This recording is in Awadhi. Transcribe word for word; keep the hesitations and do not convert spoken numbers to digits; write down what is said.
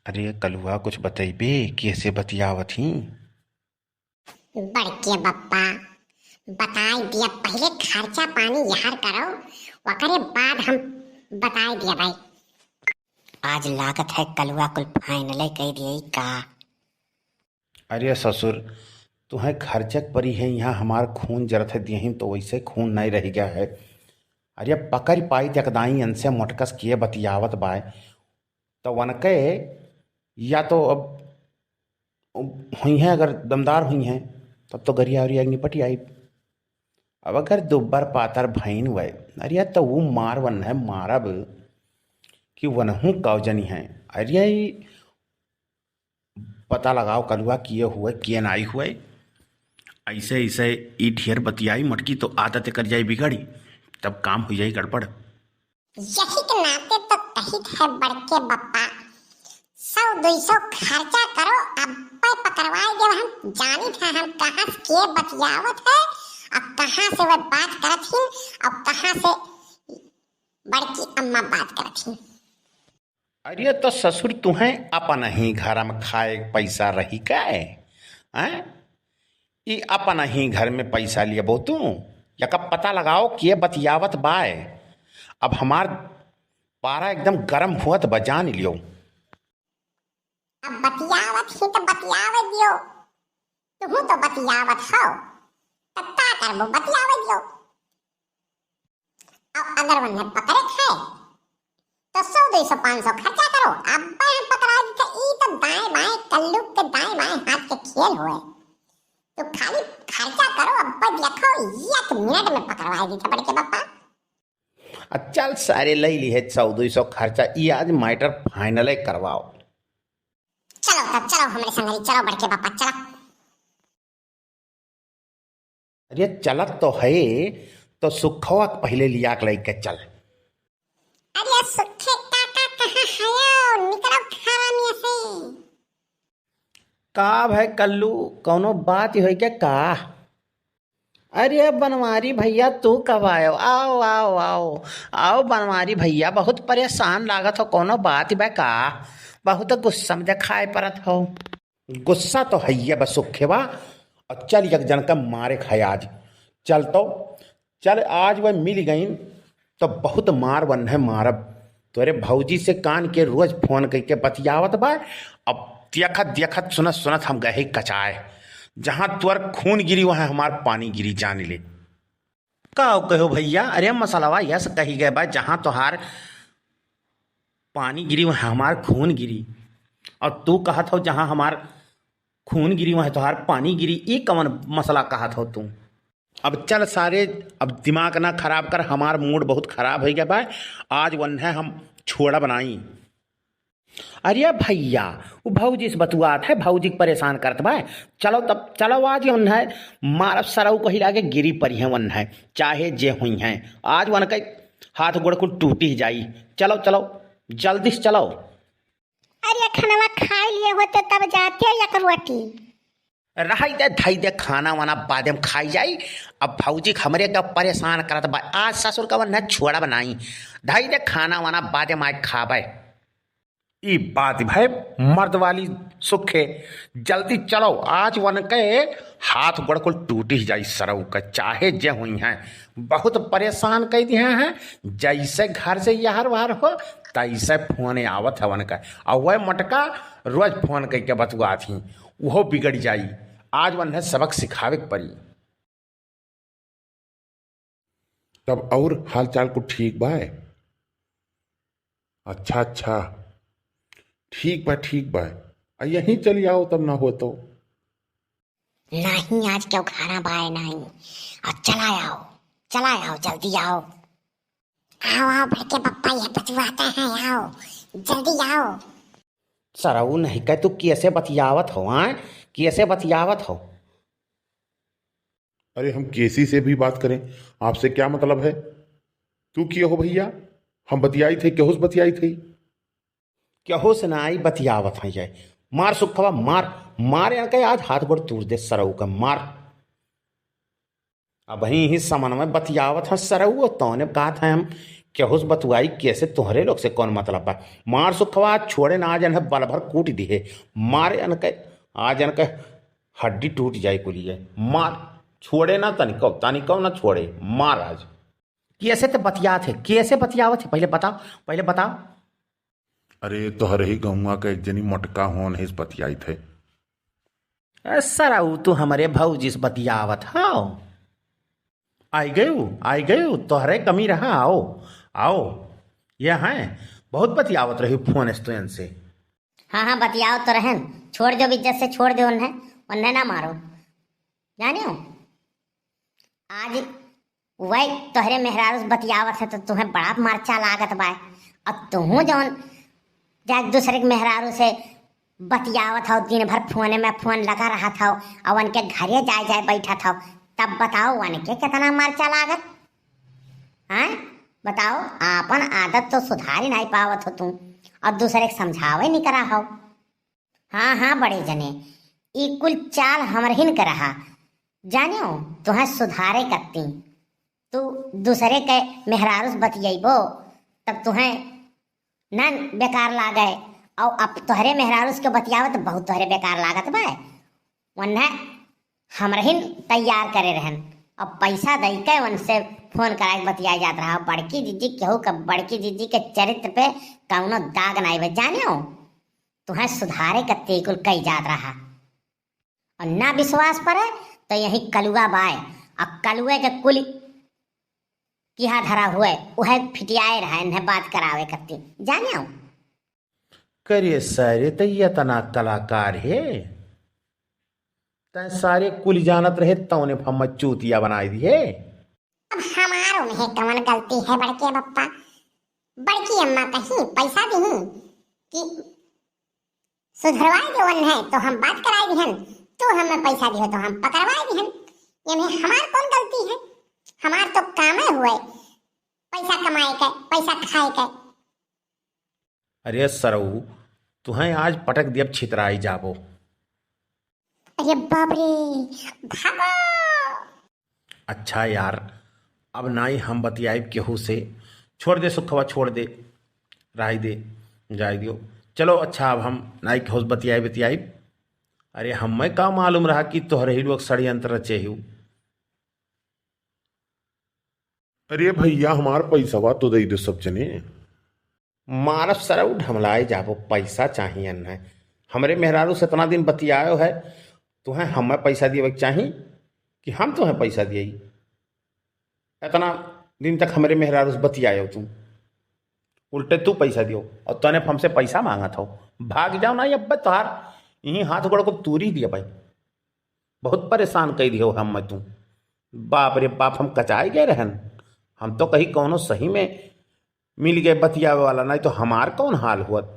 अरे कलुआ, कुछ बतइबे, केसे बतियावत ही? बड़के बप्पा, बताइ दिया, पहिले खर्चा पानी यार करो, ओकरे बाद हम बताइ दिया भाई। आज लागत है कलुआ कुल final कइ दिया का। अरे ससुर, तुहें खर्चक परी है, यहाँ हमार खून जरत है, दियहिन तो वैसे खून नहीं रह गया है। अरे पकड़ पाई देखदाई इनसे मोटकस के बतियावत बाय, तो वनके या तो अब हुई हैं, अगर दमदार हुई हैं तब तो गरिया उरिया के निपट आई। अब अगर दुब्बर पातर भइन हुए, अरे तो वो मार वन है, मारब कि वनहू काव जनी है। अरे पता लगाओ कलुआ, किए हुए, किए नाई हुए। ऐसे, ऐसे ई ढेर बतियाई मोटकी तो आदत कर जाई बिगड़ी, तब काम हो जाई गड़बड़। यही के नाते तो कहित है बड़के बप्पा, सौ दुई सौ खर्चा करो, अब्बे पकड़वाए देव हम, जानित है हम कहाँ से के बतियावत है, और कहाँ से वह बात करत हिन, और कहाँ से बड़की अम्मा बात करत हिन। अरे तो ससुर, तुहें अपन ही घर में खाए के पैसा रही का है? हैं? ई अपन ही घर में पैसा लियबो तू? यका पता लगाओ के बतियावत बाय। अब हमार पारा एकदम गरम हुअत बा, जान लियो। अब बतियावत ही तो बतियावे दियो, तुहू तो बतियावत हो, तब का करबो, बतियावे दियो। अब अगर उन्हें पकड़े के है, तो सौ, दो सौ, पाँच सौ खर्चा करो। अब हम पकड़ा दी थे, ई तो दाएं बाएं कल्लू के दाएं बाएं हाथ के खेल हुए। तो खाली खर्चा करो, अब देखो, एक मिनट में पकड़वाए दी थे बड़के बप्पा। आ चल सारे, लई ली है सौ, दो सौ खर्चा, ई आज matter final करवाओ। चलो तब, चलो हमरे संगरी, चलो बड़के बप्पा, चलो। अरे चलत तो है, तो सुखवा के पहिले लिया के लइके चल। अरे सुखे काका कहाँ हयो? निकलो खावा में से। का भाई कल्लू, कौनो बात होइ गया का? अरे बनवारी भैया, तू कब आयो? आओ, आओ, आओ, आओ बनवारी भैया, बहुत परेशान लागत हो, कौनो बात बा का? बहुत गुस्सा में देखाई पड़त हो। गुस्सा तो हइये बा सुखे बा। और चल एक जन का मारे खाए आज। चल तो, चल आज वह मिल गईन तो बहुत मार वन्हे मारब। तोरे भौजी से कान के रोज फोन कइके बतियावत बा। अब देखत देखत सुनत सुनत हम गए कचाए। जहाँ तोर खून गिरी वहाँ हमार पानी गिरी जान ले। का कहो भैया? अरे मसलवा यस कही गए बा, जहाँ तोहार पानी गिरी वहाँ हमार खून गिरी। और तू कहत हो जहाँ हमार खून गिरी वहाँ तोहार पानी गिरी, ई कवन मसला कहत हो तू? अब चल सारे, अब दिमाग ना खराब कर, हमार mood बहुत खराब होइ गया बा। आज वन्हे हम छोड़ा बनाई। अरे भैया, वो भौजी से बतुआत है, भौजी के परेशान करत बा। चलो तब, चलो आज वन्हे मारब सरऊ कही लागे गिरी परी है वन्हे, चाहे जे हुई हैं। आज वनके हाथ गोड़ कुल टूटी जाई। चलो, चलो, जल्दी से चलो। अरे खनवा खाई लिए होते तब जाते एक रोटी। रहाई दे, धई दे, खाना वाना बादे में खाई जाई। अब भौजी के हमरे का परेशान करत बा। आज ससुर का वन्हे छोड़ा बनाई। धई दे, खाना वाना बादे में आए खाबे। ई बात भय मर्द वाली सुखे। जल्दी चलो, आज वनके हाथ गोड़ कुल टूटी जाई सरऊ का, चाहे जे हुई हैं। बहुत परेशान कइ दिहे हैं। जैसे घर से यहर वहर हो, तैसे फोन आवत है वनका। और वह मोटका रोज फोन कइके बतुआत ही, उहो बिगड़ जाई। आज वन्हे सबक सिखावे के पड़ी। तब और हाल चाल कुल ठीक बा? अच्छा, अच्छा, ठीक बा, ठीक बा। आ यहीं चली आओ, तब ना हो तो। नहीं, आज क्यों खाना बाय नहीं। अब चला आओ, चला आओ, जल्दी आओ। आओ, आओ, बड़के पप्पा, ये बतुआते हैं, आओ, जल्दी आओ। सरऊ नहीं कह, तू कैसे बतियावत हो, हाँ? कैसे बतियावत हो? अरे, हम केसी से भी बात करें, आपसे क्या मतलब है? तू किए हो भैया? हम बतियाई थे, केहू से बतियाई थे? केहू से ना आई, बतियावत हैं ये। मार सुखवा, मार, मार, यहाँ के आज हाथ गोड़ तूर दे सरऊ का, मार। अबहीं ही समन में बतियावत हैं सरऊ, तौने कहत हैं हम केहू से बतुआई कैसे, तोहरे लोग से कौन मतलब बा? मार सुखवा, छोड़े ना, आज इन्हें बल भर कूट दिहे। मार इनके, आज इनके हड्डी टूट जाए कुलिए। मार, छोड़े ना तनिको, तनिको ना छोड़े। मार आज। कैसे ते बतियात है, कैसे बतियावत है, पहले बताओ, पहले बताओ। अरे, तोहरे ही गौवा का एक जनी मोटका होन है, इस बतियाई थे। ए, सरऊ, तू हमरे भौजी से बतियावत हौ? आई गयू, आई गयू, तोहरे कमी रहा, आओ, आओ। ये हैं, बहुत बतियावत रही फोन से तो इनसे। हाँ, हाँ, बतियावत तो रहन, छोड़ दो इज्जत से, छोड़ दो उन्हें, उन्हें ना मारो, जानियो। आज वही तोहरे मेहरारू से बतियावत है तो तुहें बड़ा मरचा लागत बा। अब तुहूँ जौन जा दूसरे के मेहरारू से बतियावत हौ, दिन भर फोने में फोन लगा रहत हौ, और उनके घरे जाए जाए बैठत हौ, तब बताओ उनके कितना मरचा लागत। हैं? बताओ, आपन आदत तो सुधारी नहीं पावत हो तू, और दूसरे के समझावे नहीं करा हो। हाँ, हाँ, बड़े जने, ई कुल चाल हमरहिन के रहा। जानियो, तुहें सुधारे कत्ती। तू दूसरे के मेहरारू से बतियैबो, तब तुहें ना बेकार लागे। और अब तोहरे मेहरारू से के बतियावे तो बहुत तोहरे बेकार लागत बा। वन्हे हमरहिन तैयार करे रहन। अब पैसा दई के उनसे फोन कराए के बतियाए जात रहा। बड़की जीजी केहू के, बड़की जीजी के चरित्र पे कौनो दाग नाई बा। जानियो, तुहें सुधारे के तेकुल कई जात रहा। और ना विश्वास पड़े तो यही कलुआ बाय, और कलुए के कुल किहा धरा हुए, उहे फिटियाए रहा, इन्हें बात करावे करती। जानियो। करे सारे, तो ये तना कलाकार है, तै सारे कुल जानत रहे, तौने फम्मा चूतिया बनाई दिहे। अब हमार उन्हें कौन गलती है बड़के बप्पा? बड़की अम्मा कहीं पैसा दिही कि सुधरवाए देवन है तो हम बात कराए दिहन, तू हमें पैसा दिहो तो हम पकड़वाए दिहन। ये में हमार कौन गलती है? हमार तो कामे हुए पैसा कमाए के, पैसा खाए के। अरे सरऊ, तुहें आज पटक दियब, छितराई जाबो। अरे बाप रे, भागो। अच्छा यार, अब नाई हम बतियाइब केहू से। छोड़ दे सुखवा, छोड़ दे, राई दे, जाए दियो। चलो अच्छा, अब हम नाई केहू से बतियाइब, बतियाइब। अरे हमें का मालूम रहा कि तोहरे ही लोग षड्यंत्र रचे हू। अरे भैया, हमार पैसवा तो दे दे सब जने। मारब सरऊ, ढमलाए जाबो, पैसा चाहिए न। हमरे मेहरारू से इतना दिन बतियायो है, तुहें हमें पैसा दिए के चाही कि हम तुहें पैसा दिए? इतना दिन तक हमरे मेहरारू से बतियायो तू, उल्टे तू पैसा दियो और तने हमसे पैसा मांगत हो। भाग जाओ ना, अब तोहार यहीं हाथ गोड़ को तूरी दिया भाई। बहुत परेशान कई दियो हम मैं तू। बाप रे बाप, हम कचाई गए रहन। हम तो कहीं कौनो सही में मिल गए बतियावे वाला, नहीं तो हमार कौन हाल हुअत।